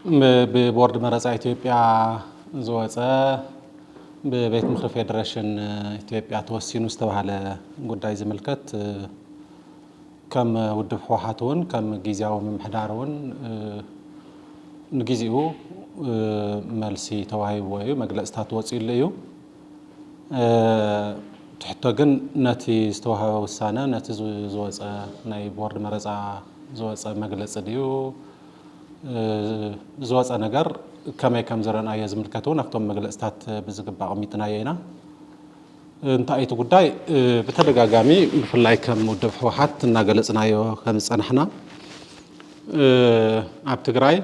ብ- ብቦርድ መረፃ ኢትዮጵያ ዝወፀ፣ ብቤት ምኽሪ ፌዴሬሽን ኢትዮጵያ ተወሲኑ ዝተባሃለ ጉዳይ ዝምልከት፣ ከም ውድብ ህወሓት እውን ከም ግዝያዊ ምምሕዳር እውን ንግዜኡ መልሲ ተዋሂብዎ እዩ፣ መግለፅታት ወፂኡሉ እዩ። እቲ ሕቶ ግን ነቲ ዝተዋህበ ውሳነ፣ ነቲ ዝ- ዝወፀ፣ ናይ ቦርድ መረፃ ዝወፀ መግለፂ ድዩ፣ ዝወፀ ነገር ከመይ ከም ዝረኣናዮ ዝምልከት እውን ኣብቶም መግለፅታት ብዝግባእ ኣቐሚጥናዮ ኢና። እንታይ እቲ ጉዳይ፣ ብተደጋጋሚ ብፍላይ ከም ውድብ ህወሓት እናገለፅናዮ ከም ዝፀናሕና፣ ኣብ ትግራይ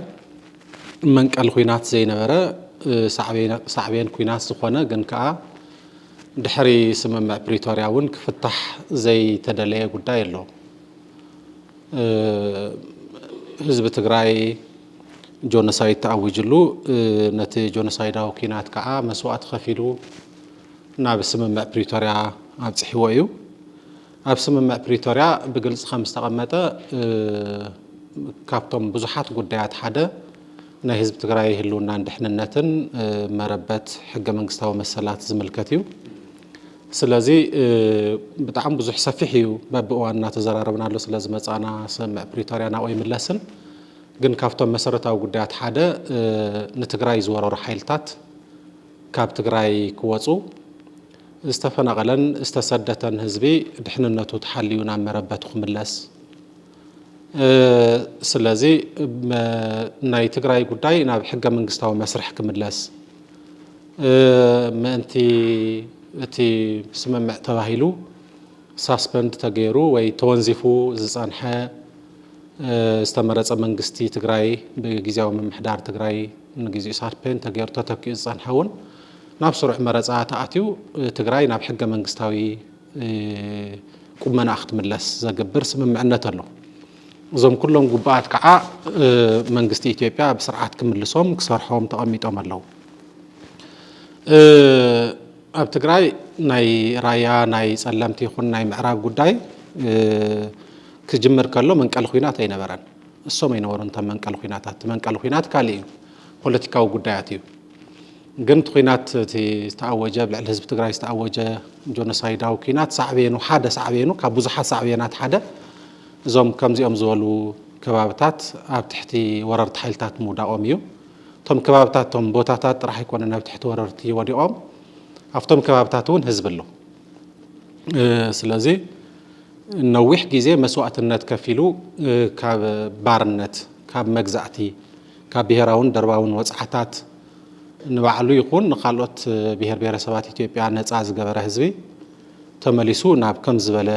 መንቀሊ ኲናት ዘይነበረ፣ ሳዕቤን ኲናት ዝኾነ ግን ከዓ ድሕሪ ስምምዕ ፕሪቶርያ እውን ክፍታሕ ዘይተደለየ ጉዳይ ኣሎ። ህዝቢ ትግራይ ጆኖሳይድ ተኣዊጅሉ፣ ነቲ ጆኖሳይዳዊ ኲናት ከዓ መስዋእቲ ከፊሉ ናብ ስምምዕ ፕሪቶርያ ኣብፅሕዎ እዩ። ኣብ ስምምዕ ፕሪቶርያ ብግልፂ ከም ዝተቐመጠ፣ ካብቶም ብዙሓት ጉዳያት ሓደ ናይ ህዝቢ ትግራይ ህልውናን ድሕንነትን መረበት ሕገ መንግስታዊ መሰላት ዝምልከት እዩ። ስለዚ ብጣዕሚ ብዙሕ ሰፊሕ እዩ፣ በብእዋን እናተዘራረብናሉ ስለ ዝመፃና ስምምዕ ፕሪቶርያ ናብኡ ይምለስን። ግን ካብቶም መሰረታዊ ጉዳያት ሓደ ንትግራይ ዝወረሩ ሓይልታት ካብ ትግራይ ክወፁ፣ ዝተፈናቐለን ዝተሰደተን ህዝቢ ድሕንነቱ ተሓልዩ ናብ መረበቱ ክምለስ፣ ስለዚ ናይ ትግራይ ጉዳይ ናብ ሕገ መንግስታዊ መስርሕ ክምለስ፣ ምእንቲ እቲ ስምምዕ ተባሂሉ ሳስፐንድ ተገይሩ ወይ ተወንዚፉ ዝፀንሐ ዝተመረፀ መንግስቲ ትግራይ፣ ብግዝያዊ ምምሕዳር ትግራይ ንግዜኡ ሳስፔንድ ተገይሩ ተተኪኡ ዝፀንሐ እውን ናብ ስሩዕ መረፃ ተኣትዩ ትግራይ ናብ ሕገ መንግስታዊ ቁመናኣ ክትምለስ ዘግብር ስምምዕነት ኣሎ። እዞም ኩሎም ጉባኣት ከዓ መንግስቲ ኢትዮጵያ ብስርዓት ክምልሶም ክሰርሖም ተቐሚጦም ኣለዉ። ኣብ ትግራይ ናይ ራያ፣ ናይ ፀለምቲ ይኹን ናይ ምዕራብ ጉዳይ ክጅምር ከሎ መንቀሊ ኲናት ኣይነበረን። እሶም ኣይነበሩን እቶም መንቀሊ ኲናታት። እቲ መንቀሊ ኲናት ካልእ እዩ፣ ፖለቲካዊ ጉዳያት እዩ። ግን እቲ ኲናት፣ እቲ ዝተኣወጀ፣ ኣብ ልዕሊ ህዝቢ ትግራይ ዝተኣወጀ ጆኖሳይዳዊ ኲናት ሳዕቤኑ፣ ሓደ ሳዕቤኑ ካብ ብዙሓት ሳዕቤናት ሓደ እዞም ከምዚኦም ዝበሉ ከባብታት ኣብ ትሕቲ ወረርቲ ሓይልታት ምውዳቖም እዩ። እቶም ከባብታት፣ እቶም ቦታታት ጥራሕ ኣይኮነን ኣብ ትሕቲ ወረርቲ ወዲቖም፣ ኣብቶም ከባብታት እውን ህዝቢ ኣሎ። ስለዚ ነዊሕ ግዜ መስዋእትነት ከፊሉ ካብ ባርነት፣ ካብ መግዛእቲ፣ ካብ ብሄራውን ደርባውን ወፅዓታት ንባዕሉ ይኹን ንካልኦት ብሄር ብሄረሰባት ኢትዮጵያ ነፃ ዝገበረ ህዝቢ ተመሊሱ ናብ ከም ዝበለ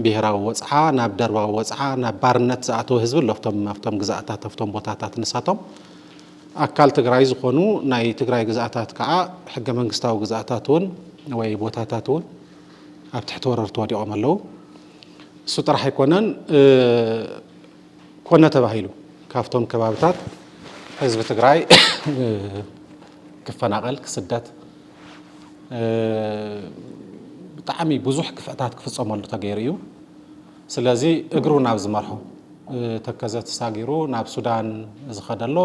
ብሄራዊ ወፅዓ፣ ናብ ደርባዊ ወፅዓ፣ ናብ ባርነት ዝኣተወ ህዝቢ ኣሎ። ኣብቶም ኣብቶም ግዛእታት፣ ኣብቶም ቦታታት ንሳቶም ኣካል ትግራይ ዝኾኑ ናይ ትግራይ ግዛእታት ከዓ ሕገ መንግስታዊ ግዛእታት እውን ወይ ቦታታት እውን ኣብ ትሕቲ ወረርቲ ወዲቖም ኣለዉ። እሱ ጥራሕ ኣይኮነን፣ ኮነ ተባሂሉ ካብቶም ከባብታት ህዝቢ ትግራይ ክፈናቐል፣ ክስደት፣ ብጣዕሚ ብዙሕ ግፍዕታት ክፍፀመሉ ተገይሩ እዩ። ስለዚ እግሩ ናብ ዝመርሖ፣ ተከዘ ተሳጊሩ ናብ ሱዳን ዝኸደ ኣሎ።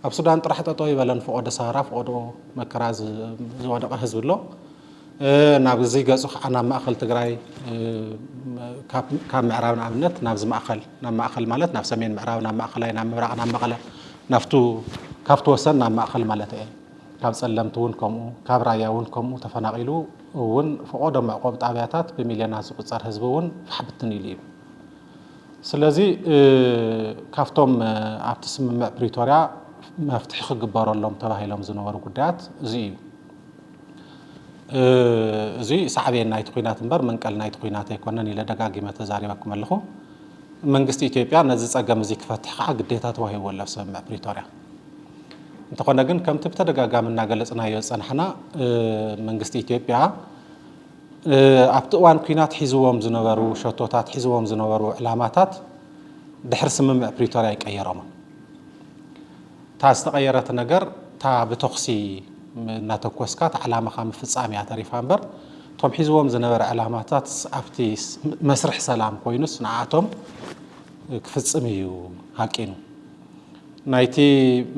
ኣብ ሱዳን ጥራሕ ጠጠው ይበለን፣ ፈቆዶ ሰሃራ፣ ፈቆዶ መከራ ዝ- ዝወደቐ ህዝቢ ኣሎ። ናብ እዚ ገፁ ከዓ ናብ ማእኸል ትግራይ፣ ካብ ካብ ምዕራብ ንኣብነት ናብዚ ማእኸል፣ ናብ ማእኸል ማለት ናብ ሰሜን ምዕራብ፣ ናብ ማእኸላይ፣ ናብ ምብራቕ፣ ናብ መቐለ፣ ናብቱ ካብቲ ወሰን ናብ ማእኸል ማለት እየ። ካብ ፀለምቲ እውን ከምኡ፣ ካብ ራያ እውን ከምኡ ተፈናቒሉ እውን ፈቆዶ መዕቆቢ ጣብያታት ብሚልዮናት ዝቁፀር ህዝቢ እውን ፋሕ ብትን ኢሉ እዩ። ስለዚ ካብቶም ኣብቲ ስምምዕ ፕሪቶርያ መፍትሒ ክግበረሎም ተባሂሎም ዝነበሩ ጉዳያት እዚ እዩ። እዚ ሳዕቤን ናይቲ ኲናት እምበር መንቀል ናይቲ ኲናት ኣይኮነን ኢለ ደጋጊመ ተዛሪበኩም ኣለኹ። መንግስቲ ኢትዮጵያ ነዚ ፀገም እዚ ክፈትሕ ከዓ ግዴታ ተዋሂብዎ ኣሎ ኣብ ስምምዕ ፕሪቶርያ። እንተኾነ ግን ከምቲ ብተደጋጋሚ እናገለፅናዮ ዝፀናሕና መንግስቲ ኢትዮጵያ ኣብቲ እዋን ኲናት ሒዝዎም ዝነበሩ ሸቶታት፣ ሒዝዎም ዝነበሩ ዕላማታት ድሕሪ ስምምዕ ፕሪቶርያ ኣይቀየሮምን። እታ ዝተቐየረት ነገር እታ ብተኹሲ እናተኮስካ እታ ዕላማኻ ምፍፃም እያ ተሪፋ እምበር እቶም ሒዝዎም ዝነበረ ዕላማታት ኣብቲ መስርሕ ሰላም ኮይኑስ ንዓቶም ክፍፅም እዩ ሃቂኑ። ናይቲ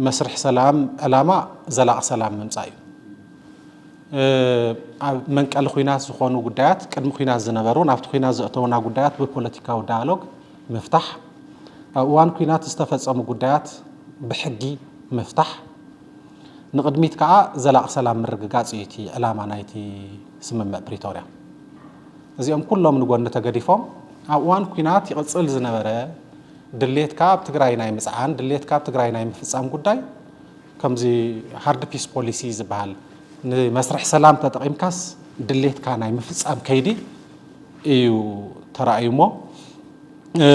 መስርሕ ሰላም ዕላማ ዘላቒ ሰላም ምምጻእ እዩ። ኣብ መንቀሊ ኲናት ዝኾኑ ጉዳያት፣ ቅድሚ ኲናት ዝነበሩ፣ ናብቲ ኲናት ዘእተውና ጉዳያት ብፖለቲካዊ ዳያሎግ ምፍታሕ፣ ኣብ እዋን ኲናት ዝተፈጸሙ ጉዳያት ብሕጊ ምፍታሕ፣ ንቕድሚት ከኣ ዘላቒ ሰላም ምርግጋጽ እዩ እቲ ዕላማ ናይቲ ስምምዕ ፕሪቶርያ። እዚኦም ኩሎም ንጎኒ ተገዲፎም፣ ኣብ እዋን ኲናት ይቕጽል ዝነበረ ድሌትካ ኣብ ትግራይ ናይ ምጽዓን፣ ድሌትካ ኣብ ትግራይ ናይ ምፍጻም ጉዳይ፣ ከምዚ ሃርድ ፒስ ፖሊሲ ዝበሃል፣ ንመስርሕ ሰላም ተጠቒምካስ ድሌትካ ናይ ምፍጻም ከይዲ እዩ ተራእዩ እሞ፣ እ፣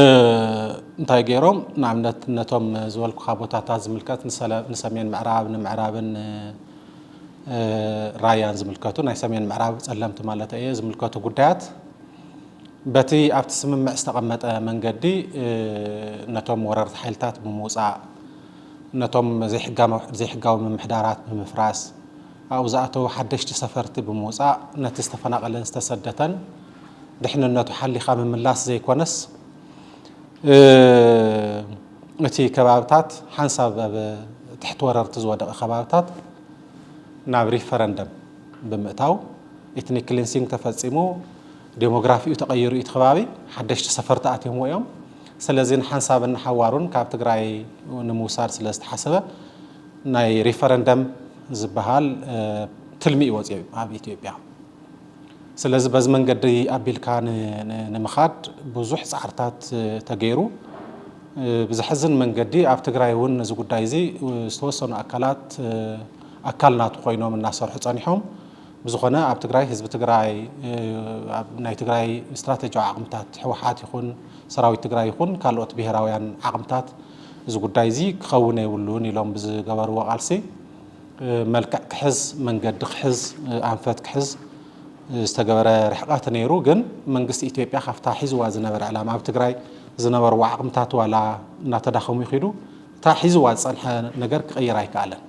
እንታይ ገይሮም? ንኣብነት ነቶም ዝበልኩኻ ቦታታት ዝምልከት ንሰለ-፣ ንሰሜን ምዕራብ፣ ንምዕራብን፣ እ፣ ራያን ዝምልከቱ፣ ናይ ሰሜን ምዕራብ ጸለምቲ ማለት እየ፣ ዝምልከቱ ጉዳያት በቲ ኣብቲ ስምምዕ ዝተቐመጠ መንገዲ፣ እ፣ ነቶም ወረርቲ ሓይልታት ብምውጻእ፣ ነቶም ዘይሕጋ-፣ ዘይሕጋዊ ምምሕዳራት ብምፍራስ፣ ኣብኡ ዝኣተዉ ሓደሽቲ ሰፈርቲ ብምውጻእ፣ ነቲ ዝተፈናቐለን ዝተሰደተን ድሕንነቱ ሓሊኻ ምምላስ ዘይኮነስ፣ እ፣ እቲ ከባብታት ሓንሳብ ኣብ ትሕቲ ወረርቲ ዝወደቐ ከባብታት ናብ ሪፈረንደም ብምእታው፣ ኤትኒክ ክሊንሲንግ ተፈጺሙ፣ ዴሞግራፊኡ ተቐይሩ፣ እቲ ከባቢ ሓደሽቲ ሰፈርቲ ኣትዮምዎ እዮም። ስለዚ ንሓንሳብን ንሓዋሩን ካብ ትግራይ ንምውሳድ ስለ ዝተሓሰበ፣ ናይ ሪፈረንደም ዝበሃል፣ እ፣ ትልሚ እዩ ወፂኡ ኣብ ኢትዮጵያ። ስለዚ በዚ መንገዲ ኣቢልካ ን-፣ ን-፣ ንምኻድ ብዙሕ ጻዕርታት፣ እ፣ ተገይሩ። እ፣ ብዘሕዝን መንገዲ ኣብ ትግራይ እውን ነዚ ጉዳይ እዚ፣ እ፣ ዝተወሰኑ ኣካላት፣ እ፣ ኣካል ናቱ ኮይኖም እናሰርሑ ጸኒሖም። ብዝኾነ ኣብ ትግራይ ህዝቢ ትግራይ፣ እ፣ ኣብ ናይ ትግራይ ስትራተጂያዊ ዓቕምታት ህወሓት ይኹን ሰራዊት ትግራይ ይኹን ካልኦት ብሄራውያን ዓቕምታት እዚ ጉዳይ እዚ ክኸውን የብሉን ኢሎም ብዝገበርዎ ቃልሲ፣ እ፣ መልክዕ ክሕዝ፣ መንገዲ ክሕዝ፣ እ፣ ኣንፈት ክሕዝ፣ እ፣ ዝተገበረ ርሕቀት ነይሩ። ግን መንግስቲ ኢትዮጵያ ካብታ ሒዝዋ ዝነበረ ዕላማ ኣብ ትግራይ ዝነበርዎ ዓቕምታት ዋላ እናተዳኸሙ ይኺዱ፣ እታ ሒዝዋ ዝጸንሐ ነገር ክቕይር ኣይከኣለን።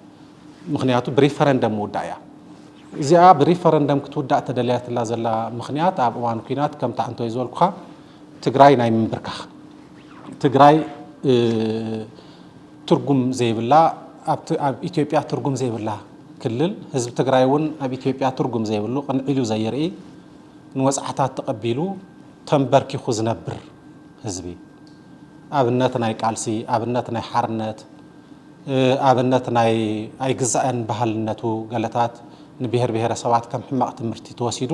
ምኽንያቱ ብሪፈረንደም ምውዳእ እያ። እዚኣ ብሪፈረንደም ክትውዳእ ተደልያትላ ዘላ ምኽንያት ኣብ እዋን ኲናት ከምታ እንቶይ ዝበልኩኻ ትግራይ ናይ ምንብርካኽ፣ ትግራይ፣ እ፣ ትርጉም ዘይብላ፣ ኣብቲ፣ ኣብ ኢትዮጵያ ትርጉም ዘይብላ ክልል፣ ህዝቢ ትግራይ እውን ኣብ ኢትዮጵያ ትርጉም ዘይብሉ፣ ቅንዒ ኢሉ ዘይርኢ፣ ንወጽዓታት ተቐቢሉ ተንበርኪኹ ዝነብር ህዝቢ፣ ኣብነት ናይ ቃልሲ፣ ኣብነት ናይ ሓርነት፣ እ፣ ኣብነት ናይ ኣይግዛእን ባህልነቱ ገለታት ንብሄር ብሄረሰባት ከም ሕማቕ ትምህርቲ ተወሲዱ፣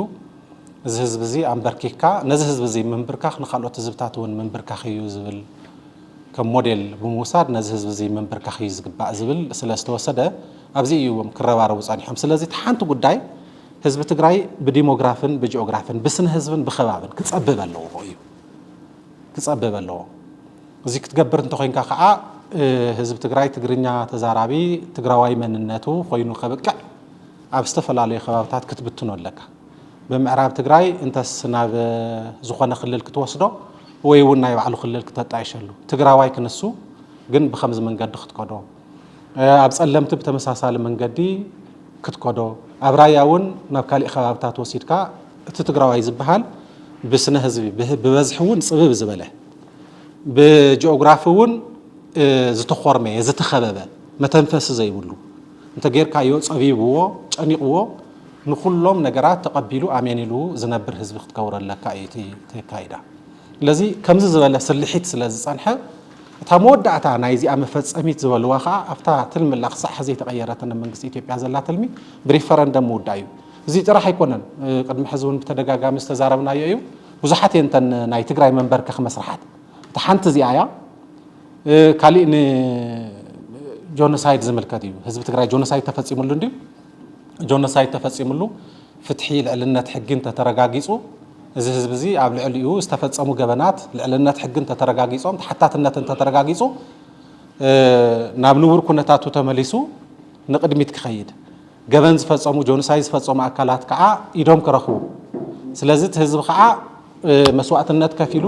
እዚ ህዝቢ እዚ ኣንበርኪኽካ፣ ነዚ ህዝቢ እዚ ምንብርካኽ ንኻልኦት ህዝብታት እውን ምንብርካኽ እዩ ዝብል ከም ሞዴል ብምውሳድ፣ ነዚ ህዝቢ እዚ ምንብርካኽ እዩ ዝግባእ ዝብል ስለ ዝተወሰደ፣ ኣብዚ እዮም ክረባረቡ ጸኒሖም። ስለዚ፣ እቲ ሓንቲ ጉዳይ፣ ህዝቢ ትግራይ ብዲሞግራፍን ብጂኦግራፍን ብስነ ህዝብን ብኸባብን ክጸብብ ኣለዎ እዩ። ክጸብብ ኣለዎ። እዚ ክትገብር እንተኾይንካ ከዓ፣ እ፣ ህዝቢ ትግራይ ትግርኛ ተዛራቢ ትግራዋይ መንነቱ ኮይኑ ከብቅዕ ኣብ ዝተፈላለዩ ከባብታት ክትብትኖ ኣለካ። ብምዕራብ ትግራይ እንተስ ናብ ዝኾነ ክልል ክትወስዶ ወይ እውን ናይ ባዕሉ ክልል ክተጣይሸሉ፣ ትግራዋይ ክንሱ ግን ብኸምዚ መንገዲ ክትከዶ፣ ኣብ ጸለምቲ ብተመሳሳሊ መንገዲ ክትከዶ፣ ኣብ ራያ እውን ናብ ካሊእ ከባብታት ወሲድካ እቲ ትግራዋይ ዝበሃል ብስነ ህዝቢ፣ ብህ-፣ ብበዝሒ እውን ጽብብ ዝበለ፣ ብጂኦግራፊ እውን፣ እ፣ ዝተኾርመየ፣ ዝተኸበበ፣ መተንፈሲ ዘይብሉ እንተ ጌርካዮ፣ ጸቢብዎ፣ ጨኒቕዎ፣ ንኹሎም ነገራት ተቐቢሉ ኣሜን ኢሉ ዝነብር ህዝቢ ክትገብሮ ኣለካ እዩ እቲ፣ እቲ ኣካይዳ። ስለዚ ከምዚ ዝበለ ስልሒት ስለ ዝጸንሐ፣ እታ መወዳእታ ናይዚኣ መፈጸሚት ዝበልዋ ኸኣ ኣብታ ትልሚ ኣላ ክሳዕ ሕዚ ዘይተቐየረትን ኣብ መንግስቲ ኢትዮጵያ ዘላ ትልሚ ብሪፈረንደም ምውዳእ እዩ። እዚ ጥራሕ ኣይኮነን፣ እ፣ ቅድሚ ሕዚ እውን ብተደጋጋሚ ዝተዛረብናዮ እዩ። ብዙሓት እየን እተን ናይ ትግራይ መንበርከኺ መስርሓት። እታ ሓንቲ እዚኣ እያ። እ፣ ካሊእ ንጆኖሳይድ ዝምልከት እዩ። ህዝቢ ትግራይ ጆኖሳይድ ተፈጺሙሉ እንድዩ። ጆኖሳይድ ተፈጺሙሉ፣ ፍትሒ፣ ልዕልነት ሕጊ እንተተረጋጊጹ፣ እዚ ህዝቢ እዚ ኣብ ልዕሊኡ ዝተፈጸሙ ገበናት ልዕልነት ሕጊ እንተተረጋጊጾም፣ ተሓታትነት እንተተረጋጊጹ፣ እ፣ ናብ ንቡር ኩነታቱ ተመሊሱ ንቕድሚት ክኸይድ፣ ገበን ዝፈጸሙ፣ ጆኖሳይድ ዝፈጸሙ ኣካላት ከዓ ኢዶም ክረኽቡ፣ ስለዚ እቲ ህዝቢ ከዓ፣ እ፣ መስዋእትነት ከፊሉ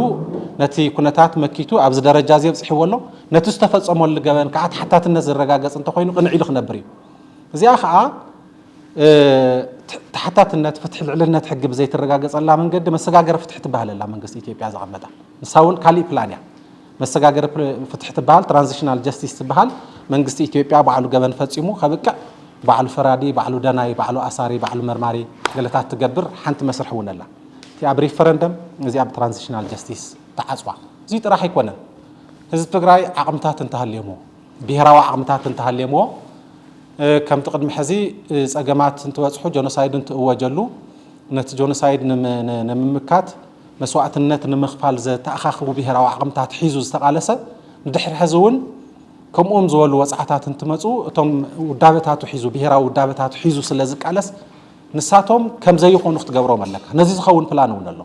ነቲ ኩነታት መኪቱ ኣብዚ ደረጃ እዚ ኣብጽሕዎ ኣሎ። ነቲ ዝተፈጸመሉ ገበን ከዓ ተሓታትነት ዝረጋገጽ እንተኾይኑ ቅንዕ ኢሉ ክነብር እዩ። እዚኣ ከዓ፣ እ፣ ት-፣ ተሓታትነት፣ ፍትሒ፣ ልዕልነት ሕጊ ብዘይትረጋገጸላ መንገዲ መሰጋገሪ ፍትሒ ትበሃል ኣላ መንግስቲ ኢትዮጵያ ዘቐመጣ። ንሳ እውን ካሊእ ፕላን እያ። መሰጋገሪ ፍትሒ ትበሃል፣ ትራንዚሽናል ጀስቲስ ትበሃል፣ መንግስቲ ኢትዮጵያ ባዕሉ ገበን ፈፂሙ ከብቅዕ ባዕሉ ፈራዲ፣ ባዕሉ ደናይ፣ ባዕሉ ኣሳሪ፣ ባዕሉ መርማሪ ገለታት ትገብር ሓንቲ መስርሕ እውን ኣላ። እቲ ኣብ ሪፈረንደም፣ እዚ ኣብ ትራንዚሽናል ጀስቲስ ተዓፅዋ። እዚ ጥራሕ ኣይኮነን። ህዝቢ ትግራይ ዓቕምታት እንተሃልየሞ፣ ብሄራዊ ዓቕምታት እንተሃልየሞ፣ ከምቲ ቅድሚ ሕዚ ፀገማት እንትበፅሑ፣ ጀኖሳይድ እንትእወጀሉ፣ ነቲ ጀኖሳይድ ንምምካት መስዋእትነት ንምኽፋል ዘተኣኻኽቡ ብሄራዊ ዓቕምታት ሒዙ ዝተቓለሰ፣ ንድሕሪ ሕዚ እውን ከምኡም ዝበሉ ወፅዓታት እንትመፁ፣ እቶም ውዳበታቱ ሒዙ፣ ብሄራዊ ውዳበታቱ ሒዙ ስለ ዝቃለስ፣ ንሳቶም ከም ዘይኾኑ ክትገብሮም ኣለካ። ነዚ ዝኸውን ፕላን እውን ኣሎ።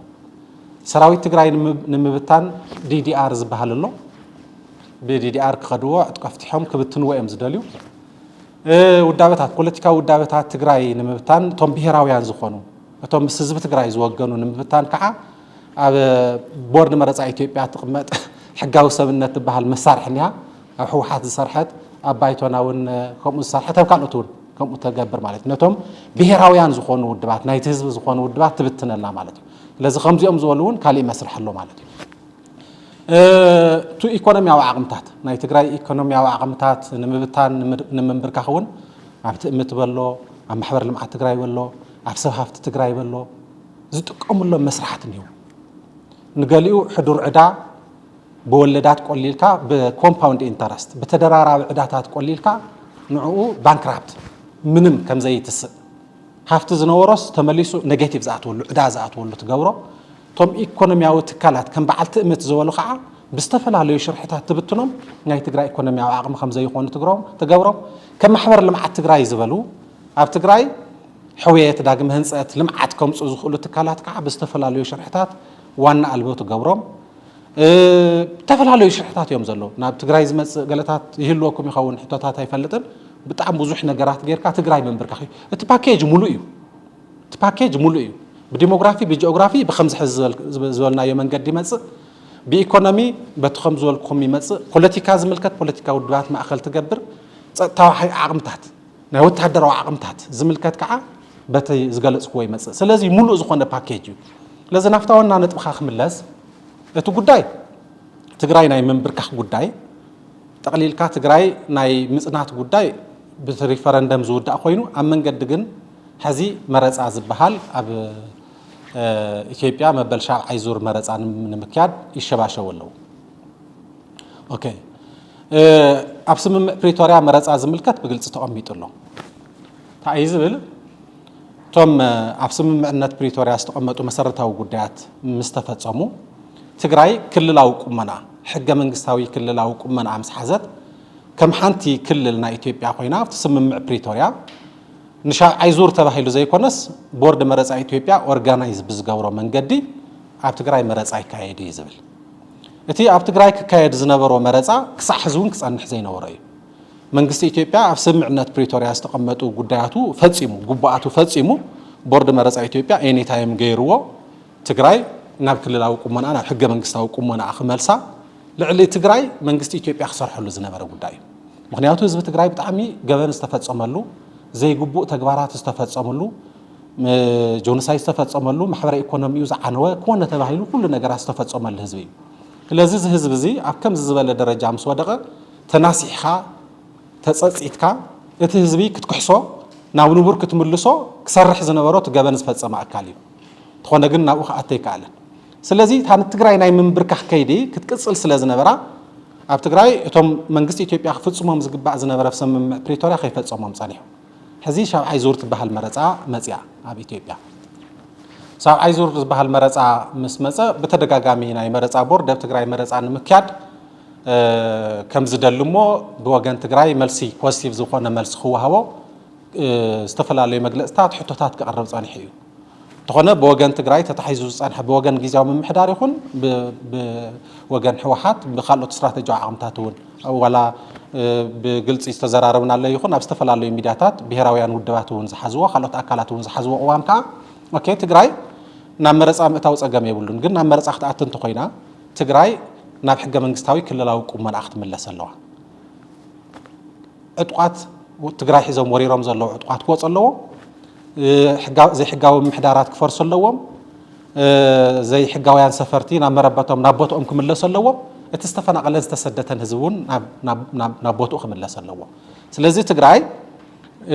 ሰራዊት ትግራይ ንምብታን ዲዲኣር ዝበሃል ኣሎ። ብዲዲኣር ክኸድዎ፣ ዕጥቆ ኣፍቲሖም ክብትንዎ እዮም ዝደልዩ። ውዳበታት፣ ፖለቲካዊ ውዳበታት ትግራይ ንምብታን፣ እቶም ብሄራውያን ዝኾኑ፣ እቶም ምስ ህዝቢ ትግራይ ዝወገኑ ንምብታን ከዓ፣ ኣብ ቦርድ መረፃ ኢትዮጵያ ትቕመጥ ሕጋዊ ሰብነት ትበሃል መሳርሒ እኒሃ። ኣብ ህወሓት ዝሰርሐት፣ ኣብ ባይቶና እውን ከምኡ ዝሰርሐት፣ ኣብ ካልኦት እውን ከምኡ ተገብር ማለት እዩ። ነቶም ብሄራውያን ዝኾኑ ውድባት፣ ናይቲ ህዝቢ ዝኾኑ ውድባት ትብትነላ ማለት እዩ። ስለዚ ከምዚኦም ዝበሉ እውን ካሊእ መስርሕ ኣሎ ማለት እዩ። እቱ ኢኮኖሚያዊ ዓቕምታት፣ ናይ ትግራይ ኢኮኖሚያዊ ዓቕምታት ንምብታን፣ ንምንብርካኽ እውን ኣብ ትእምት በሎ፣ ኣብ ማሕበር ልምዓት ትግራይ በሎ፣ ኣብ ሰብ ሃፍቲ ትግራይ በሎ፣ ዝጥቀሙሎም መስራሕቲ እኒሁ። ንገሊኡ ሕዱር ዕዳ ብወለዳት ቆሊልካ፣ ብኮምፓውንድ ኢንተረስት፣ ብተደራራቢ ዕዳታት ቆሊልካ፣ ንዕኡ ባንክራፕት፣ ምንም ከም ዘይትስእ፣ ሃፍቲ ዝነበሮስ ተመሊሱ ኔጌቲቭ ዝኣትወሉ፣ ዕዳ ዝኣትወሉ ትገብሮ። እቶም ኢኮኖሚያዊ ትካላት ከም በዓል ትእምት ዝበሉ ከዓ ብዝተፈላለዩ ሽርሕታት ትብትኖም፣ ናይ ትግራይ ኢኮኖሚያዊ ዓቕሚ ከም ዘይኾኑ ትግሮም-፣ ትገብሮም። ከም ማሕበር ልምዓት ትግራይ ዝበሉ ኣብ ትግራይ ሕውየት፣ ዳግመ ህንፀት፣ ልምዓት ከምፅኡ ዝኽእሉ ትካላት ከዓ ብዝተፈላለዩ ሽርሕታት ዋና ኣልቦ ትገብሮም። እ፣ ዝተፈላለዩ ሽርሕታት እዮም ዘለዉ። ናብ ትግራይ ዝመጽእ ገለታት ይህልወኩም ይኸውን፣ ሕቶታት ኣይፈልጥን። ብጣዕሚ ብዙሕ ነገራት ጌርካ ትግራይ ምንብርካኽ እዩ። እቲ ፓኬጅ ሙሉእ እዩ። እቲ ፓኬጅ ሙሉእ እዩ። ብዲሞግራፊ፣ ብጂኦግራፊ፣ ብኸምዚ ሕዚ ዝበል-፣ ዝበ-፣ ዝበልናዮ መንገዲ ይመጽእ። ብኢኮኖሚ፣ በቲ ከም ዝበልኩኹም ይመጽእ። ፖለቲካ ዝምልከት፣ ፖለቲካ ውድባት ማእከል ትገብር። ጸጥታዊ ሓይ-፣ ዓቕምታት፣ ናይ ወታደራዊ ዓቕምታት ዝምልከት ከዓ በቲ ዝገለጽክዎ ይመጽእ። ስለዚ ሙሉእ ዝኾነ ፓኬጅ እዩ። ስለዚ ናብታ ዋና ነጥብኻ ክምለስ፣ እቲ ጉዳይ ትግራይ ናይ ምንብርካኽ ጉዳይ፣ ጠቕሊልካ ትግራይ ናይ ምጽናት ጉዳይ ብቲ ሪፈረንደም ዝውዳእ ኮይኑ፣ ኣብ መንገዲ ግን ሕዚ መረጻ ዝበሃል ኣብ፣ እ፣ ኢትዮጵያ መበል ሻብዓይ ዙር መረጻ ንም-፣ ንምክያድ ይሸባሸቡ ኣለዉ። ኦኬ። እ፣ ኣብ ስምምዕ ፕሪቶርያ መረጻ ዝምልከት ብግልጺ ተቐሚጡ ኣሎ። እንታይ እዩ ዝብል? እቶም፣ እ፣ ኣብ ስምምዕነት ፕሪቶርያ ዝተቐመጡ መሰረታዊ ጉዳያት ምስ ተፈጸሙ፣ ትግራይ ክልላዊ ቁመና፣ ሕገ መንግስታዊ ክልላዊ ቁመና ምስ ሓዘት፣ ከም ሓንቲ ክልል ናይ ኢትዮጵያ ኮይና፣ ኣብቲ ስምምዕ ፕሪቶርያ ንሻብዓይ ዙር ተባሂሉ ዘይኮነስ፣ ቦርድ መረጻ ኢትዮጵያ ኦርጋናይዝ ብዝገብሮ መንገዲ ኣብ ትግራይ መረጻ ይካየድ እዩ ዝብል። እቲ ኣብ ትግራይ ክካየድ ዝነበሮ መረጻ ክሳዕ ሕዚ እውን ክጸንሕ ዘይነበሮ እዩ። መንግስቲ ኢትዮጵያ ኣብ ስምምዕነት ፕሪቶርያ ዝተቐመጡ ጉዳያቱ ፈጺሙ፣ ግቡኣቱ ፈጺሙ፣ ቦርድ መረጻ ኢትዮጵያ ኤኒታይም ገይርዎ፣ ትግራይ ናብ ክልላዊ ቁመና፣ ናብ ሕገ መንግስታዊ ቁመና ክመልሳ፣ ልዕሊ ትግራይ መንግስቲ ኢትዮጵያ ክሰርሐሉ ዝነበረ ጉዳይ እዩ። ምኽንያቱ ህዝቢ ትግራይ ብጣዕሚ ገበን ዝተፈጸመሉ፣ ዘይግቡእ ተግባራት ዝተፈጸመሉ፣ ም-፣ ጆኖሳይድ ዝተፈጸመሉ፣ ማሕበረ ኢኮኖሚኡ ዝዓነወ፣ ኮነ ተባሂሉ ኩሉ ነገራት ዝተፈጸመሉ ህዝቢ እዩ። ስለዚ እዚ ህዝቢ እዚ ኣብ ከምዚ ዝበለ ደረጃ ምስ ወደቐ፣ ተናሲሕኻ፣ ተጸጺትካ፣ እቲ ህዝቢ ክትክሕሶ፣ ናብ ንቡር ክትምልሶ ክሰርሕ ዝነበሮ እቲ ገበን ዝፈጸመ ኣካል እዩ። እንተኾነ ግን ናብኡ ክኣቱ ኣይከኣለን። ስለዚ እታ ንትግራይ ናይ ምንብርካኽ ከይዲ ክትቅጽል ስለ ዝነበራ፣ ኣብ ትግራይ እቶም መንግስቲ ኢትዮጵያ ክፍጽሞም ዝግባእ ዝነበረ ስምምዕ ፕሪቶርያ ከይፈጸሞም ጸኒሑ። ሕዚ ሻብዓይ ዙር ትበሃል መረጻ መጽያ ኣብ ኢትዮጵያ። ሻብዓይ ዙር ዝበሃል መረጻ ምስ መጸ፣ ብተደጋጋሚ ናይ መረጻ ቦርድ ኣብ ትግራይ መረጻ ንምክያድ፣ እ፣ ከም ዝደሊ እሞ ብወገን ትግራይ መልሲ፣ ፖዚቲቭ ዝኾነ መልሲ ክወሃቦ፣ እ፣ ዝተፈላለዩ መግለጽታት፣ ሕቶታት ክቐርብ ጸኒሑ እዩ። እንተኾነ ብወገን ትግራይ ተታሒዙ ዝጸንሐ፣ ብወገን ግዝያዊ ምምሕዳር ይኹን ብ-፣ ብወገን ህወሓት፣ ብኻልኦት ስትራተጂያዊ ዓቕምታት እውን፣ ዋላ፣ እ፣ ብግልጺ ዝተዘራረብናለ ይኹን ኣብ ዝተፈላለዩ ሚድያታት ብሄራውያን ውድባት እውን ዝሓዝዎ፣ ካልኦት ኣካላት እውን ዝሓዝዎ ቅዋም ከዓ፣ ኦኬ፣ ትግራይ ናብ መረጻ ምእታው ጸገም የብሉን፣ ግን ናብ መረጻ ክትኣቱ እንተኾይና ትግራይ ናብ ሕገ መንግስታዊ ክልላዊ ቁመናኣ ክትምለስ ኣለዋ። ዕጡቓት ትግራይ ሒዞም ወሪሮም ዘለዉ ዕጡቓት ክወፁ ኣለዎም። እ፣ ሕጋ-፣ ዘይሕጋዊ ምምሕዳራት ክፈርሱ ኣለዎም። እ፣ ዘይሕጋውያን ሰፈርቲ ናብ መረበቶም፣ ናብ ቦትኦም ክምለሱ ኣለዎም። እቲ ዝተፈናቐለን ዝተሰደተን ህዝቢ እውን ናብ ቦትኡ ክምለስ ኣለዎ። ስለዚ ትግራይ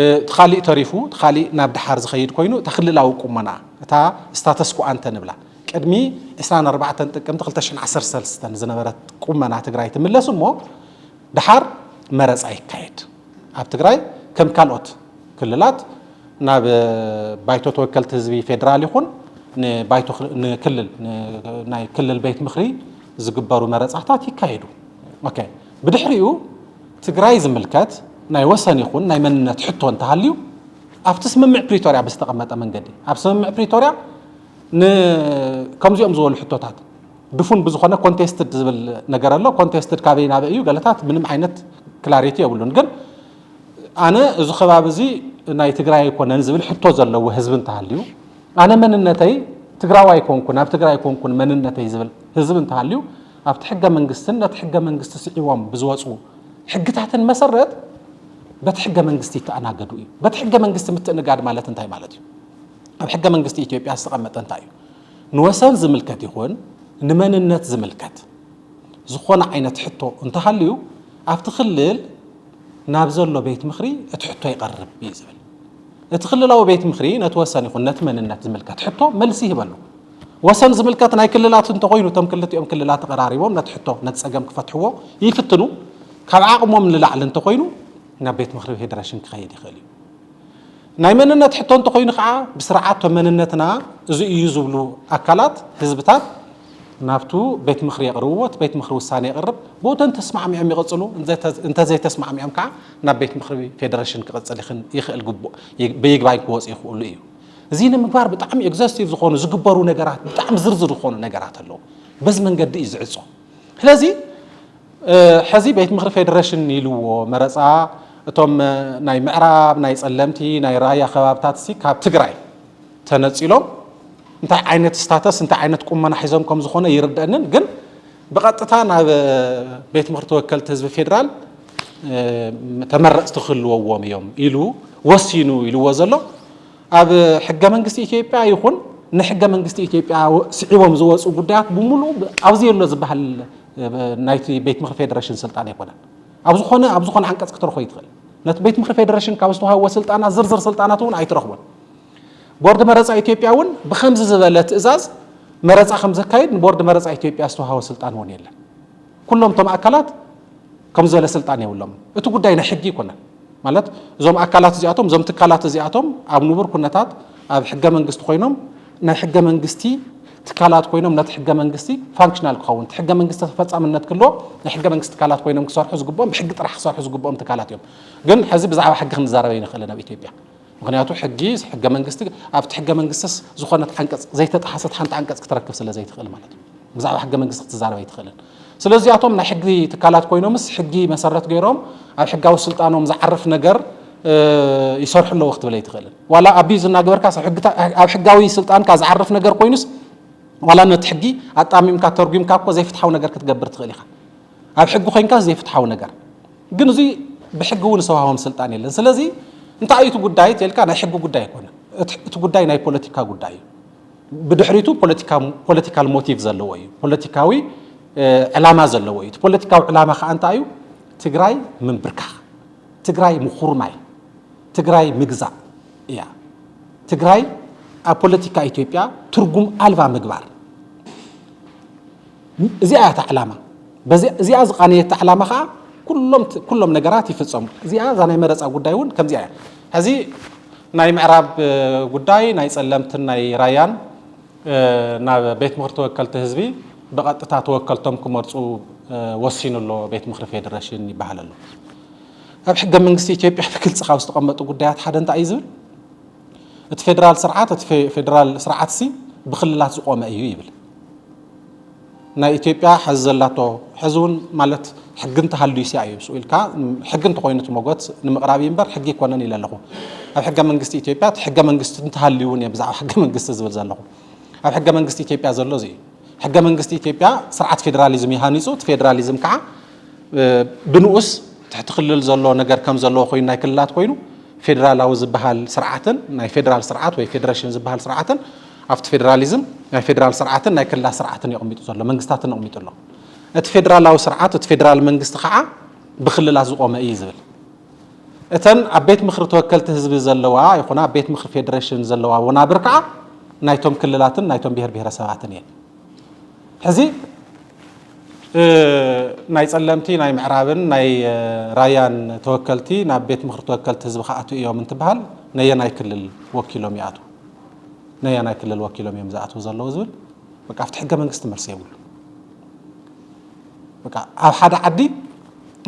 እቲ ካሊእ ተሪፉ እቲ ካሊእ ናብ ድሓር ዝኸይድ ኮይኑ እታ ክልላዊ ቁመና እታ ስታተስ ኮ ኣንተ ንብላ ቅድሚ ዕስራን ኣርባዕተን ጥቅምቲ ክልተ ሽሕን ዓሰርተ ሰለስተን ዝነበረት ቁመና ትግራይ ትምለስ እሞ ድሓር መረፃ ይካየድ። ኣብ ትግራይ ከም ካልኦት ክልላት ናብ ባይቶ ተወከልቲ ህዝቢ ፌደራል ይኹን ንባይቶ ክል- ንክልል ን- ናይ ክልል ቤት ምኽሪ ዝግበሩ መረፃታት ይካየዱ። ኦኬ፣ ብድሕሪኡ ትግራይ ዝምልከት ናይ ወሰን ይኹን ናይ መንነት ሕቶ እንተሃልዩ ኣብቲ ስምምዕ ፕሪቶርያ ብዝተቐመጠ መንገዲ ኣብ ስምምዕ ፕሪቶርያ ን- ከምዚኦም ዝበሉ ሕቶታት ድፉን ብዝኾነ ኮንቴስትድ ዝብል ነገር ኣሎ። ኮንቴስትድ ካበይ ናበይ እዩ ገለታት ምንም ዓይነት ክላሪቲ የብሉን። ግን ኣነ እዚ ከባቢ እዚ ናይ ትግራይ ኣይኮነን ዝብል ሕቶ ዘለዎ ህዝቢ እንተሃልዩ ኣነ መንነተይ ትግራዋይ ኮንኩ ናብ ትግራይ ኮንኩን መንነተይ ዝብል ህዝቢ እንተሃልዩ ኣብቲ ሕገ መንግስትን ነቲ ሕገ መንግስቲ ስዒቦም ብዝወፁ ሕግታትን መሰረት በቲ ሕገ መንግስቲ ይተኣናገዱ እዩ። በቲ ሕገ መንግስቲ ምትእንጋድ ማለት እንታይ ማለት እዩ? ኣብ ሕገ መንግስቲ ኢትዮጵያ ዝተቐመጠ እንታይ እዩ? ንወሰን ዝምልከት ይኹን ንመንነት ዝምልከት ዝኾነ ዓይነት ሕቶ እንተሃልዩ ኣብቲ ክልል ናብ ዘሎ ቤት ምኽሪ እቲ ሕቶ ይቐርብ እዩ ዝብል። እቲ ክልላዊ ቤት ምኽሪ ነቲ ወሰን ይኹን ነቲ መንነት ዝምልከት ሕቶ መልሲ ይህበሉ። ወሰን ዝምልከት ናይ ክልላት እንተኾይኑ እቶም ክልቲኦም ክልላት ተቐራሪቦም ነቲ ሕቶ ነቲ ፀገም ክፈትሕዎ ይፍትኑ። ካብ ዓቕሞም ንላዕሊ እንተኾይኑ ናብ ቤት ምኽሪ ፌደሬሽን ክኸይድ ይኽእል እዩ። ናይ መንነት ሕቶ እንተኾይኑ ከዓ ብስርዓት መንነትና እዚ እዩ ዝብሉ ኣካላት ህዝብታት ናብቱ ቤት ምኽሪ የቕርብዎ። እቲ ቤት ምኽሪ ውሳኔ የቕርብ። ብኡ እንተተስማዕሚዖም ይቕፅሉ፣ እንተ- እንተዘይተስማዕሚዖም ከዓ ናብ ቤት ምኽሪ ፌደሬሽን ክቕፅል ይኽን- ይኽእል ግቡእ ይ- ብይግባኝ ክወፁ ይኽእሉ እዩ። እዚ ንምግባር ብጣዕሚ ኤግዞስቲቭ ዝኾኑ ዝግበሩ ነገራት ብጣዕሚ ዝርዝር ዝኾኑ ነገራት ኣለዉ። በዚ መንገዲ እዩ ዝዕፆ። ስለዚ ሕዚ ቤት ምኽሪ ፌደሬሽን ኢልዎ መረፃ እቶም ናይ ምዕራብ ናይ ፀለምቲ ናይ ራያ ከባብታት ሲ ካብ ትግራይ ተነፂሎም እንታይ ዓይነት ስታተስ እንታይ ዓይነት ቁመና ሒዞም ከም ዝኾነ ይርደእንን ግን ብቐጥታ ናብ ቤት ምኽሪ ተወከልቲ ህዝቢ ፌደራል ተመረፅቲ ክህልወዎም እዮም ኢሉ ወሲኑ ኢልዎ ዘሎ ኣብ ሕገ መንግስቲ ኢትዮጵያ ይኹን ንሕገ መንግስቲ ኢትዮጵያ ስዒቦም ዝወፁ ጉዳያት ብምሉእ ኣብዚ የሎ ዝበሃል ናይቲ ቤት ምኽሪ ፌደሬሽን ስልጣን ኣይኮነን። ኣብ ዝኾነ ኣብ ዝኾነ ዓንቀፅ ክትረኽቦ ይትኽእል። ነቲ ቤት ምኽሪ ፌደሬሽን ካብ ዝተዋሃቦ ስልጣናት ዝርዝር ስልጣናት እውን ኣይትረኽቦን። ቦርድ መረፃ ኢትዮጵያ እውን ብኸምዚ ዝበለ ትእዛዝ መረፃ ከም ዘካይድ ንቦርድ መረፃ ኢትዮጵያ ዝተዋሃቦ ስልጣን እውን የለን። ኩሎም እቶም ኣካላት ከም ዝበለ ስልጣን የብሎም። እቲ ጉዳይ ናይ ሕጊ ይኮነን ማለት እዞም ኣካላት እዚኣቶም እዞም ትካላት እዚኣቶም ኣብ ንቡር ኩነታት ኣብ ሕገ መንግስቲ ኮይኖም ናይ ሕገ መንግስቲ ትካላት ኮይኖም ነቲ ሕገ መንግስቲ ፋንክሽናል ክኸውን እቲ ሕገ መንግስቲ ተፈፃምነት ክህልዎ ናይ ሕገ መንግስቲ ትካላት ኮይኖም ክሰርሑ ዝግብኦም ብሕጊ ጥራሕ ክሰርሑ ዝግብኦም ትካላት እዮም። ግን ሕዚ ብዛዕባ ሕጊ ክንዛረበ ይንኽእልን ኣብ ኢትዮጵያ ምክንያቱ ሕጊ ሕገ መንግስቲ ኣብቲ ሕገ መንግስትስ ዝኾነት ዓንቀፅ ዘይተጣሓሰት ሓንቲ ዓንቀፅ ክትረክብ ስለ ዘይትኽእል ማለት እዩ። ብዛዕባ ሕገ መንግስቲ ክትዛረብ ኣይትኽእልን። ስለዚኣቶም ናይ ሕጊ ትካላት ኮይኖምስ ሕጊ መሰረት ገይሮም ኣብ ሕጋዊ ስልጣኖም ዝዓርፍ ነገር ይሰርሑ ኣለዎ ክትብል ኣይትኽእልን። ዋላ ኣቢዝ እናገበርካ ኣብ ሕጋዊ ስልጣንካ ዝዓርፍ ነገር ኮይኑስ ዋላ ነቲ ሕጊ ኣጣሚምካ ተርጉምካ እኮ ዘይፍትሓዊ ነገር ክትገብር ትኽእል ኢኻ። ኣብ ሕጊ ኮይንካ ዘይፍትሓዊ ነገር ግን እዚ ብሕጊ እውን ዝተዋሃቦም ስልጣን የለን። ስለዚ እንታይ እዩ እቲ ጉዳይ ተልካ ናይ ሕጊ ጉዳይ ኣይኮነን። እቲ ጉዳይ ናይ ፖለቲካ ጉዳይ እዩ። ብድሕሪቱ ፖለቲካል ሞቲቭ ዘለዎ እዩ። ፖለቲካዊ ዕላማ ዘለዎ እዩ። እቲ ፖለቲካዊ ዕላማ ከዓ እንታይ እዩ? ትግራይ ምንብርካኽ፣ ትግራይ ምኹርማይ፣ ትግራይ ምግዛእ እያ። ትግራይ ኣብ ፖለቲካ ኢትዮጵያ ትርጉም ኣልባ ምግባር። እዚኣ እያ እታ ዕላማ። በዚ- እዚኣ ዝቃነየት ዕላማ ከዓ ኩሎም ት- ኩሎም ነገራት ይፍፀሙ። እዚኣ እዛ ናይ መረፃ ጉዳይ እውን ከምዚኣ እያ። ሕዚ ናይ ምዕራብ እ፣ ጉዳይ ናይ ፀለምትን ናይ ራያን እ፣ ናብ ቤት ምኽሪ ተወከልቲ ህዝቢ ብቐጥታ ተወከልቶም ክመርፁ እ፣ ወሲኑ ኣሎ ቤት ምኽሪ ፌዴሬሽን ይበሃል ኣሎ። ኣብ ሕገ መንግስቲ ኢትዮጵያ ብግልፂ ካብ ዝተቐመጡ ጉዳያት ሓደ እንታይ እዩ ዝብል እቲ ፌደራል ስርዓት እቲ ፌ- ፌደራል ስርዓት ሲ ብክልላት ዝቆመ እዩ ይብል። ናይ ኢትዮጵያ ሕዚ ዘላቶ ሕዚ እውን ማለት ሕጊ እንተሃልዩ ሲያ እዩ ስኡ ኢልካ ሕጊ እንተኮይኑ እቲ ሞጎት ንምቕራብ እዩ እምበር ሕጊ ይኮነን ኢለ ኣለኹ። ኣብ ሕገ መንግስቲ ኢትዮጵያ እቲ ሕገ መንግስቲ እንተሃልዩ እውን እየ ብዛዕባ ሕገ መንግስቲ ዝብል ዘለኹ። ኣብ ሕገ መንግስቲ ኢትዮጵያ ዘሎ እዚ እዩ። ሕገ መንግስቲ ኢትዮጵያ ስርዓት ፌዴራሊዝም ይሃኒፁ። እቲ ፌዴራሊዝም ከዓ ብንኡስ ትሕቲ ክልል ዘሎ ነገር ከም ዘለዎ ኮይኑ ናይ ክልላት ኮይኑ ፌዴራላዊ ዝበሃል ስርዓትን ናይ ፌዴራል ስርዓት ወይ ፌዴሬሽን ዝበሃል ስርዓትን ኣብቲ ፌዴራሊዝም ናይ ፌዴራል ስርዓትን ናይ ክልላት ስርዓትን የቕሚጡ ዘሎ መንግስታትን ኣቕሚጡ ኣሎ። እቲ ፌደራላዊ ስርዓት፣ እቲ ፌደራል መንግስቲ ከዓ ብክልላት ዝቆመ እዩ ዝብል። እተን ኣብ ቤት ምክሪ ተወከልቲ ህዝቢ ዘለዋ ይኹና ኣብ ቤት ምክሪ ፌደሬሽን ዘለዋ ወናብር ከዓ ናይቶም ክልላትን ናይቶም ብሄር ብሄረሰባትን እየን። ሕዚ ናይ ፀለምቲ ናይ ምዕራብን ናይ ራያን ተወከልቲ ናብ ቤት ምክሪ ተወከልቲ ህዝቢ ክኣትው እዮም እንትበሃል፣ ነየናይ ክልል ወኪሎም ይኣትው? ነየናይ ክልል ወኪሎም እዮም ዝኣትው ዘለዉ ዝብል በቃ ኣብቲ ሕገ መንግስቲ መልሲ የብሉ። በቃ ኣብ ሓደ ዓዲ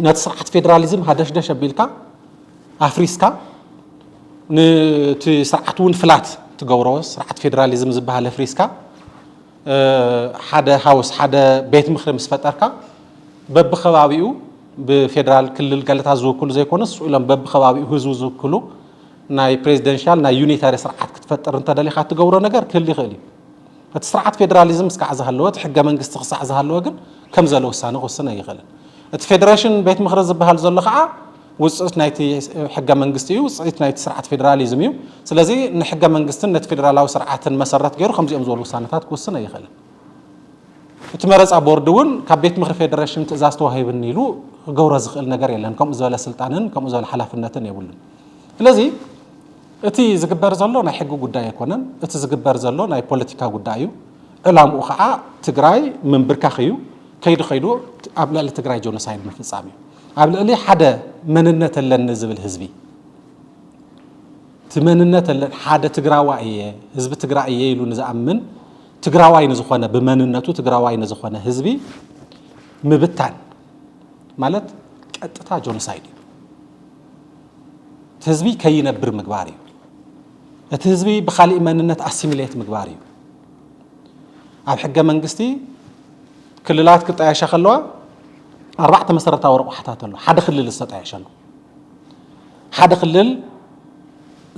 ነቲ ስርዓት ፌደራሊዝም ሃደሽደሽ ኣቢልካ ኣፍሪስካ፣ ነቲ ስርዓት እውን ፍላት ትገብሮ፣ ስርዓት ፌደራሊዝም ዝበሃል ኣፍሪስካ ሓደ ሃውስ ሓደ ቤት ምክሪ ምስ ፈጠርካ፣ በብከባቢኡ ብፌደራል ክልል ገለታት ዝውክሉ ዘይኮነስ ስቕ ኢሎም በብከባቢኡ ህዝቡ ዝውክሉ ናይ ፕሬዚደንሻል ናይ ዩኒታሪ ስርዓት ክትፈጥር እንተደሊኻ እትገብሮ ነገር ክህሉ ይኽእል እዩ። እቲ ስርዓት ፌደራሊዝም እስካዕ ዝሃለወ፣ እቲ ሕገ መንግስቲ ክሳዕ ዝሃለወ ግን ከም ዘሎ ውሳነ ክውስን ኣይኽእልን። እቲ ፌደሬሽን ቤት ምክሪ ዝበሃል ዘሎ ከዓ ውፅኢት ናይቲ ሕገ መንግስቲ እዩ፣ ውፅኢት ናይቲ ስርዓት ፌደራሊዝም እዩ። ስለዚ ንሕገ መንግስትን ነቲ ፌደራላዊ ስርዓትን መሰረት ገይሩ ከምዚኦም ዝበሉ ውሳነታት ክውስን ኣይኽእልን። እቲ መረፃ ቦርድ እውን ካብ ቤት ምክሪ ፌደሬሽን ትእዛዝ ተዋሂብኒ ኢሉ ክገብሮ ዝኽእል ነገር የለን። ከምኡ ዝበለ ስልጣንን ከምኡ ዝበለ ሓላፍነትን የብሉን። ስለዚ እቲ ዝግበር ዘሎ ናይ ሕጊ ጉዳይ ኣይኮነን። እቲ ዝግበር ዘሎ ናይ ፖለቲካ ጉዳይ እዩ። ዕላምኡ ከዓ ትግራይ ምንብርካኽ እዩ። ከይዱ ከይዱ ኣብ ልዕሊ ትግራይ ጆኖሳይድ ምፍፃም እዩ። ኣብ ልዕሊ ሓደ መንነት ኣለኒ ዝብል ህዝቢ፣ እቲ መንነት ኣለ-፣ ሓደ ትግራዋይ እየ፣ ህዝቢ ትግራይ እየ ኢሉ ንዝኣምን፣ ትግራዋይ ንዝኾነ፣ ብመንነቱ ትግራዋይ ንዝኾነ ህዝቢ ምብታን ማለት ቀጥታ ጆኖሳይድ እዩ። እቲ ህዝቢ ከይነብር ምግባር እዩ። እቲ ህዝቢ ብኻሊእ መንነት ኣሲሚሌት ምግባር እዩ። ኣብ ሕገ መንግስቲ ክልላት ክጣየሻ ከለዋ ኣርባዕተ መሰረታዊ ረቑሓታት ኣሎ። ሓደ ክልል ዝተጣየሸሉ፣ ሓደ ክልል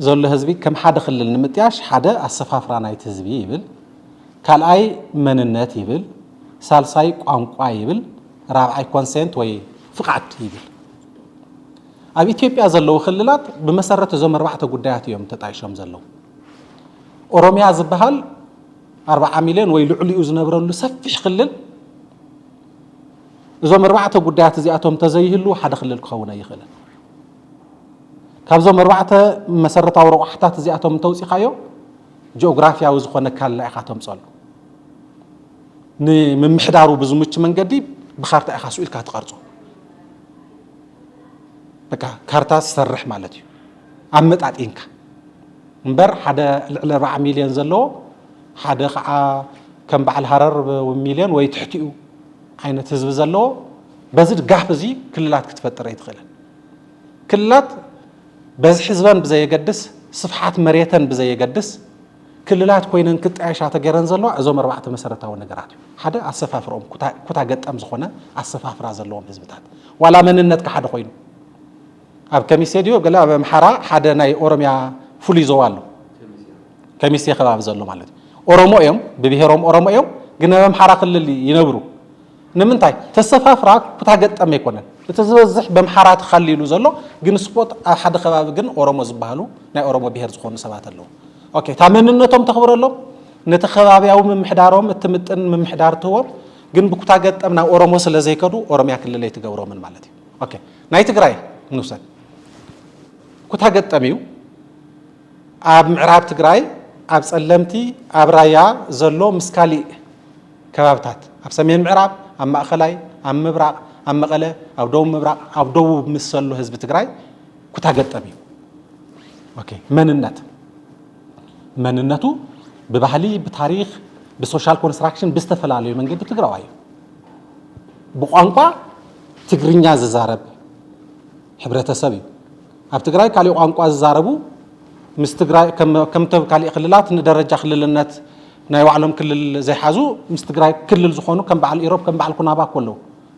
ዘሎ ህዝቢ ከም ሓደ ክልል ንምጥያሽ ሓደ ኣሰፋፍራ ናይቲ ህዝቢ ይብል፣ ካልኣይ መንነት ይብል፣ ሳልሳይ ቋንቋ ይብል፣ ራብዓይ ኮንሴንት ወይ ፍቓድ ይብል። ኣብ ኢትዮጵያ ዘለዉ ክልላት ብመሰረት እዞም ኣርባዕተ ጉዳያት እዮም ተጣይሾም ዘለዉ። ኦሮሚያ ዝበሃል ኣርባዓ ሚልዮን ወይ ልዕሊኡ ዝነብረሉ ሰፊሕ ክልል፣ እዞም ኣርባዕተ ጉዳያት እዚኣቶም ተዘይህልዉ ሓደ ክልል ክኸውን ኣይኽእልን። ካብዞም ኣርባዕተ መሰረታዊ ረቑሓታት እዚኣቶም እንተውፂኻዮ፣ ጂኦግራፊያዊ ዝኾነ ካላ ኢኻ ተምፀሉ። ንምምሕዳሩ ብዝምቹ መንገዲ ብካርታ ኢኻ ስኢልካ ትቐርጾ። በቃ ካርታ ዝሰርሕ ማለት እዩ። ኣመጣጢንካ እምበር ሓደ ልዕሊ ኣርባዓ ሚልዮን ዘለዎ፣ ሓደ ከዓ ከም በዓል ሃረር ሚልዮን ወይ ትሕቲኡ ዓይነት ህዝቢ ዘለዎ፣ በዚ ጋፕ እዚ ክልላት ክትፈጥር ኣይትኽእልን። ክልላት በዝሒ ህዝበን ብዘየገድስ፣ ስፍሓት መሬተን ብዘየገድስ፣ ክልላት ኮይነን ክጣየሻ ተገይረን ዘለዋ እዞም ኣርባዕተ መሰረታዊ ነገራት እዩ። ሓደ ኣሰፋፍርኦም ኩታ፣ ኩታ ገጠም ዝኾነ ኣሰፋፍራ ዘለዎም ህዝብታት። ዋላ መንነትካ ሓደ ኮይኑ። ኣብ ከሚሴ ድዩ ገለ ኣብ ኣምሓራ ሓደ ናይ ኦሮሚያ ፍሉይ ዞባ ኣሎ። ከሚሴ ከባቢ ዘሎ ማለት እዩ። ኦሮሞ እዮም፣ ብብሔሮም ኦሮሞ እዮም፣ ግን ኣብ ኣምሓራ ክልል ይነብሩ። ንምንታይ? ተሰፋፍራ ኩታ ገጠም ኣይኮነን። እቲ ዝበዝሕ በምሓራ ተኻሊሉ ዘሎ፣ ግን ስፖት ኣብ ሓደ ከባቢ ግን ኦሮሞ ዝበሃሉ ናይ ኦሮሞ ብሄር ዝኾኑ ሰባት ኣለዉ። ኦኬ፣ እታ መንነቶም ተኽብረሎም፣ ነቲ ከባብያዊ ምምሕዳሮም እትምጥን ምምሕዳር ትህቦም፣ ግን ብኩታ ገጠም ናብ ኦሮሞ ስለ ዘይከዱ ኦሮምያ ክልል ኣይትገብሮምን ማለት እዩ። ኦኬ፣ ናይ ትግራይ ንውሰድ። ኩታ ገጠም እዩ። ኣብ ምዕራብ ትግራይ፣ ኣብ ጸለምቲ፣ ኣብ ራያ ዘሎ ምስ ካሊእ ከባብታት፣ ኣብ ሰሜን ምዕራብ፣ ኣብ ማእኸላይ፣ ኣብ ምብራቕ፣ ኣብ መቐለ፣ ኣብ ደቡብ ምብራቕ፣ ኣብ ደቡብ ምስ ዘሎ ህዝቢ ትግራይ ኩታ ገጠም እዩ። ኦኬ፣ መንነት፣ መንነቱ ብባህሊ፣ ብታሪኽ፣ ብሶሻል ኮንስትራክሽን ብዝተፈላለዩ መንገዲ ትግራዋይ እዩ። ብቋንቋ ትግርኛ ዝዛረብ ሕብረተሰብ እዩ። ኣብ ትግራይ ካሊእ ቋንቋ ዝዛረቡ ምስ ትግራይ ከም፣ ከምቶም ካሊእ ክልላት ንደረጃ ክልልነት ናይ ባዕሎም ክልል ዘይሓዙ ምስ ትግራይ ክልል ዝኾኑ ከም በዓል ኢሮብ ከም በዓል ኩናማ እኮ ኣለዉ።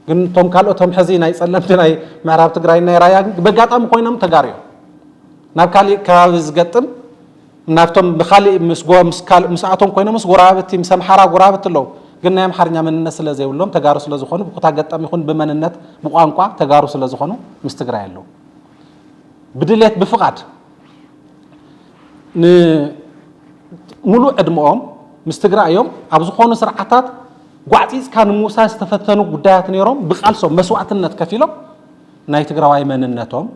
ግን እቶም ካልኦቶም ሕዚ ናይ ጸለምቲ ናይ ምዕራብ ትግራይ ናይ ራያ ግን በጋጣሚ ኮይኖም ተጋሩ እዮም። ናብ ካሊእ ከባቢ ዝገጥም ናብቶም ብካሊእ ምስ ጎ-፣ ምስ ካል-፣ ምስኣቶም ኮይኖምስ ጎረባብቲ ምስ ኣምሓራ ጎረባብቲ ኣለዉ። ግን ናይ ኣምሓርኛ መንነት ስለ ዘይብሎም ተጋሩ ስለ ዝኾኑ ብኩታ ገጠም ይኹን ብመንነት ብቋንቋ ተጋሩ ስለ ዝኾኑ ምስ ትግራይ ኣለዉ። ብድሌት ብፍቓድ ን-፣ ሙሉእ ዕድመኦም ምስ ትግራይ እዮም። ኣብ ዝኾኑ ስርዓታት ጓዕፂፅካ ንምውሳድ ዝተፈተኑ ጉዳያት ነይሮም፣ ብቃልሶም መስዋእትነት ከፊሎም ናይ ትግራዋይ መንነቶም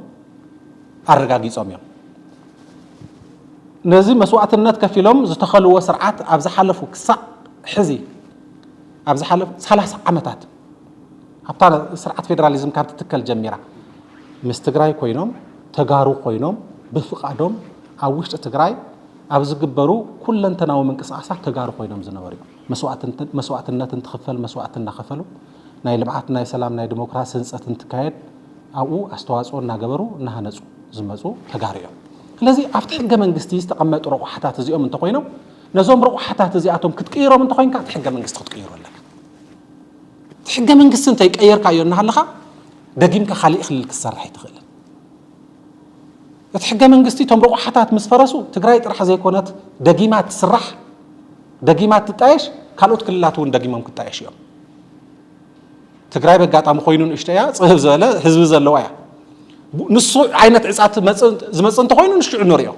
ኣረጋጊፆም እዮም። ነዚ መስዋእትነት ከፊሎም ዝተኸልዎ ስርዓት ኣብ ዝሓለፉ ክሳዕ ሕዚ ኣብ ዝሓለፉ ሰላሳ ዓመታት ኣብታ ስርዓት ፌዴራሊዝም ካብ ትትከል ጀሚራ ምስ ትግራይ ኮይኖም፣ ተጋሩ ኮይኖም፣ ብፍቓዶም ኣብ ውሽጢ ትግራይ ኣብ ዝግበሩ ኩለንተናዊ ምንቅስቃሳት ተጋሩ ኮይኖም ዝነበሩ እዮም። መስዋእትነት እንትኽፈል መስዋእቲ እናኸፈሉ፣ ናይ ልምዓት፣ ናይ ሰላም፣ ናይ ዲሞክራሲ ህንፀት እንትካየድ ኣብኡ ኣስተዋፅኦ እናገበሩ እናሃነፁ ዝመፁ ተጋሩ እዮም። ስለዚ ኣብቲ ሕገ መንግስቲ ዝተቐመጡ ረቑሓታት እዚኦም እንተኮይኖም፣ ነዞም ረቑሓታት እዚኣቶም ክትቅይሮም እንተኮይንካ እቲ ሕገ መንግስቲ ክትቅይሮ ኣለካ። እቲ ሕገ መንግስቲ እንተይቀየርካዮ እናሃለኻ ደጊምካ ካሊእ ክልል ክትሰርሕ ኣይትኽእልን። እቲ ሕገ መንግስቲ እቶም ረቑሓታት ምስ ፈረሱ ትግራይ ጥራሕ ዘይኮነት ደጊማ ትስራሕ፣ ደጊማ ትጣየሽ፣ ካልኦት ክልላት እውን ደጊሞም ክጣየሽ እዮም። ትግራይ በጋጣሚ ኮይኑ ንእሽቶ እያ፣ ፅህብ ዝበለ ህዝቢ ዘለዋ እያ። ንሱ ዓይነት ዕፃ ዝመፅእ እንተኮይኑ ንሽዑ ንሪኦ።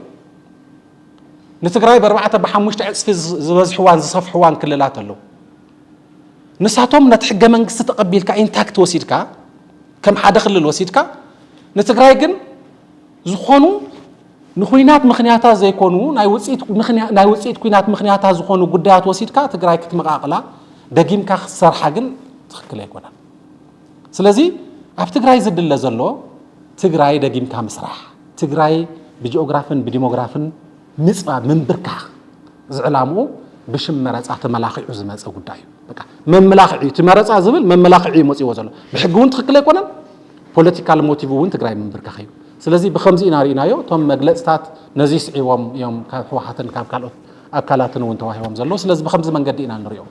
ንትግራይ ብኣርባዕተ ብሓሙሽተ ዕፅፊ ዝበዝሕዋን ዝሰፍሕዋን ክልላት ኣለዉ። ንሳቶም ነቲ ሕገ መንግስቲ ተቐቢልካ ኢንታክት ወሲድካ፣ ከም ሓደ ክልል ወሲድካ፣ ንትግራይ ግን ዝኾኑ ንኩናት ምኽንያታት ዘይኮኑ ናይ ውፅኢት ኩናት ምኽንያታት ዝኾኑ ጉዳያት ወሲድካ ትግራይ ክትመቓቕላ ደጊምካ ክትሰርሓ ግን ትኽክል ኣይኮነን። ስለዚ ኣብ ትግራይ ዝድለ ዘሎ ትግራይ ደጊምካ ምስራሕ፣ ትግራይ ብጂኦግራፍን ብዲሞግራፍን ምፅባብ ምንብርካኽ ዝዕላምኡ ብሽም መረፃ ተመላኺዑ ዝመፀ ጉዳይ እዩ። በቃ መመላኽዒ እዩ። እቲ መረፃ ዝብል መመላኽዒ እዩ መፂዎ ዘሎ። ብሕጊ እውን ትኽክል ኣይኮነን። ፖለቲካል ሞቲቭ እውን ትግራይ ምንብርካኽ እዩ። ስለዚ ብኸምዚ ኢና ርኢናዮ። እቶም መግለፅታት ነዚ ስዒቦም እዮም ካብ ህወሓትን ካብ ካልኦት ኣካላትን እውን ተዋሂቦም ዘለዉ። ስለዚ ብኸምዚ መንገዲ ኢና ንሪኦ።